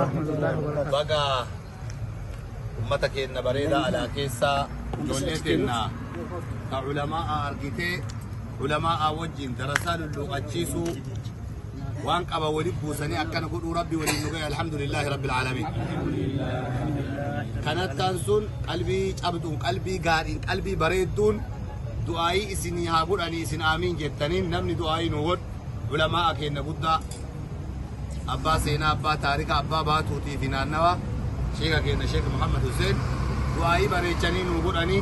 Warahmatullahi wabarakatuh. Baga ummata keenya bareedaa alaa keessaa ijoollee teenna ka ulamaa argitee ulamaa wajjin darasaa lulluuqachiisuu waan qaba walitti buusanii akkana godhuu rabbi waliin nu gahe alhamdulillaahi rabbil aalamiin. Kanattaan sun qalbii cabduun qalbii gaariin qalbii bareedduun du'aayii isinii haa godhanii isin aamiin jettaniin namni du'aayii nu godhu ulamaa keenya guddaa abbaa seenaa abbaa taarika abbaa baatuutii fi naannawa sheeka keenya Sheek Muhammad Hussein du'aayii bareechanii nu godhanii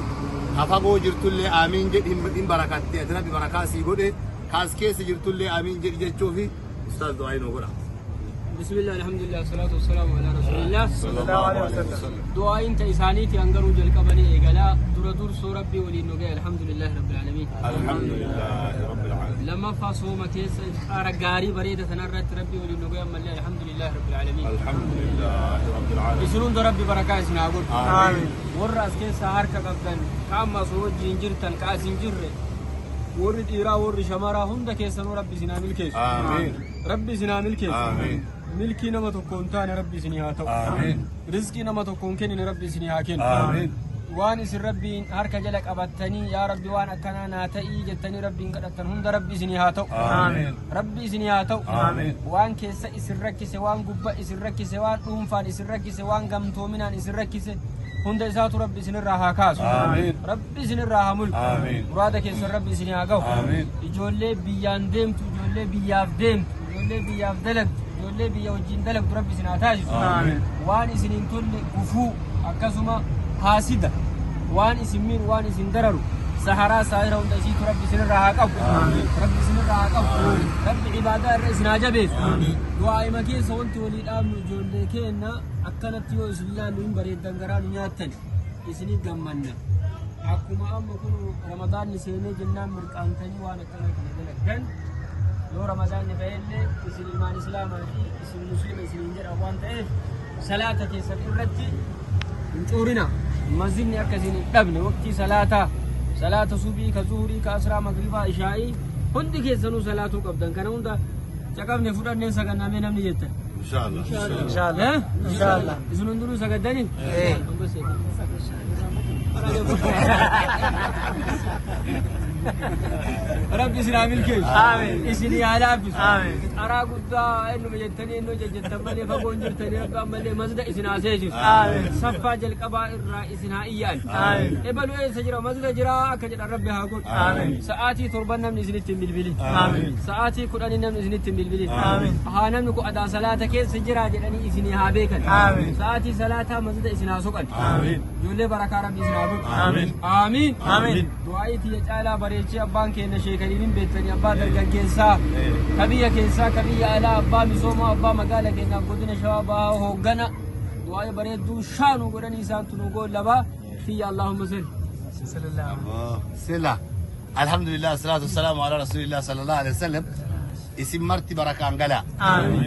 hafagoo jirtullee aamiin jedhi hin barakatte ati rabbi barakaa sii godhe kaas keessa jirtullee aamiin jedhi jechuufi ustaaz du'aayii nu godha. بسم الله الحمد لله والصلاة والسلام على رسول الله. Sallallahu alaihi wasallam. Du'aayin ta isaaniiti hangaruu jalqabanii eegalaa dura dursoo rabbii waliin nu gahe alhamdulillahi rabbil aalamiin. Alhamdulillahi rabbil aalamiin. Lammaffaa sooma keessa ifxaara gaarii bareeda tanarratti rabbii waliin nu gahe ammallee alhamdulillahi rabbil aalamiin. Alhamdulillahi rabbil aalamiin. Isin hunda rabbi barakaa isin haa godhu. Amiin. Warra as keessaa harka qabdan ka amma asoo wajjiin jirtan ka as hin jirre warri dhiiraa warri shamaraa hunda keessanuu rabbi isin haa milkeessu. Amiin. Rabbi isin haa milkeessu. Amiin. Milkii nama tokko hin taane rabbi isinii haa ta'u. Amiin. Rizqii nama tokko hin kennine rabbi isinii haa kennu. Amiin. Waan isin rabbiin harka jala qabattanii yaa rabbi waan akkanaa naa ta'ii jettanii rabbiin kadhattan hunda rabbi isinii haa ta'u. Amiin. Rabbi isinii haa ta'u. Amiin. Waan keessa isin rakkise, waan gubba isin rakkise, waan dhuunfaan isin rakkise, waan gamtoominaan isin rakkise hunda isaatu rabbi isinirraa haa kaasu. Amiin. Rabbi isinirraa haa mulqu. Amiin. Muraada keessan rabbi isinii haa ga'u. Amiin. Ijoollee biyyaan deemtu, ijoollee biyyaaf deemtu, ijoollee biyyaaf dalagdu, ijoollee biyya wajjin dalagdu rabbi isin haa taasisu. Amiin. Waan isin hin tolle gufuu akkasuma haasida waan isin miidhu waan isin dararu saharaa saahira hunda isiitu rabbi isinirraa haa qabu. Rabbi isinirraa haa qabu. Rabbi ibaadaa irra isin haa jabeessu. Du'aa'ima keessa wanti walii dhaabnu ijoollee keenna akkanatti yoo isin laallu hin bareeddan garaa nu nyaattan isinii gammanna. Akkuma amma kun ramadaanni seenee jennaan mirqaantanii waan akkanaa kana dalagdan yoo ramadaanni ba'ellee isin ilmaan islaamaa fi isin muslima isiniin jedha waan ta'eef salaata keessan irratti hin cuurina. Mazinni akka isin hin dhabne waqtii salaataa salaata subii ka zuhurii ka asraa magribaa ishaa'ii hundi keessanuu salaatuu qabdan kana hunda caqabne fudhanneen sagannamee namni jettan. Inshallah. Inshallah. Eh? Inshallah. Isin hundinuu sagaddanii? Eh. Rabbi isin haa milkeessu. Amiin. Isin haa laaffisu. Amiin. Karaa guddaa ennuma jettanii ennoo jejjettan malee fagoon jirtanii rabbi ammallee masda isin haa seesisu. Amiin. Saffaa jalqabaa irraa isin haa iyyaan. Amiin. Ebalu eessa jira masda jira akka jedhan rabbi haa godhu. Amiin. Sa'aatii 7 namni isinitti hin bilbilin. Amiin. Sa'aatii 10 namni isinitti hin bilbilin. Amiin. Haa namni kun adaa salaata keessa jira jedhanii isinii haa beekan. Amiin. Sa'aatii salaataa masda isin haa soqan. Amiin. Ijoollee barakaa rabbi isin haa godhu. Amiin. Amiin. Amiin. Du'aa'ii tiyya caalaa bareechee abbaan keenya sheekaniin hin beektanii abbaa dargaggeessaa ka biyya keessaa ka biyya alaa abbaa misoomaa abbaa magaala keenyaaf godina shawaa bahaa hooggana du'aa'ii bareedduu shaanuu godhanii isaan tunuu goollabaa tiyya Allahumma salli. Sila. Alhamdulillah salatu wassalamu ala rasulillah sallallahu alaihi wasallam. Isin marti barakaan gala. Amiin.